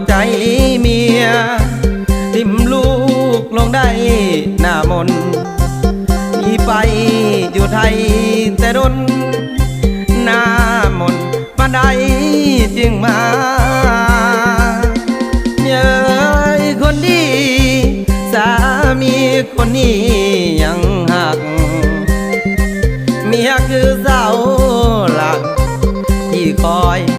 ໃຈເມຍ ຖິ້ມລູກລົງໄດ້ໜ້າມົນ ໜີໄປຢູ່ໄທແຕ່ດົນ ໜ້າມົນປານໃດຈຶ່ງມາ ເມຍເອີຍຄົນດີ ສາມີຄົນນີ້ຍັງຮັກ ເມຍຄືເສົາຫຼັກທີ່ຄອຍ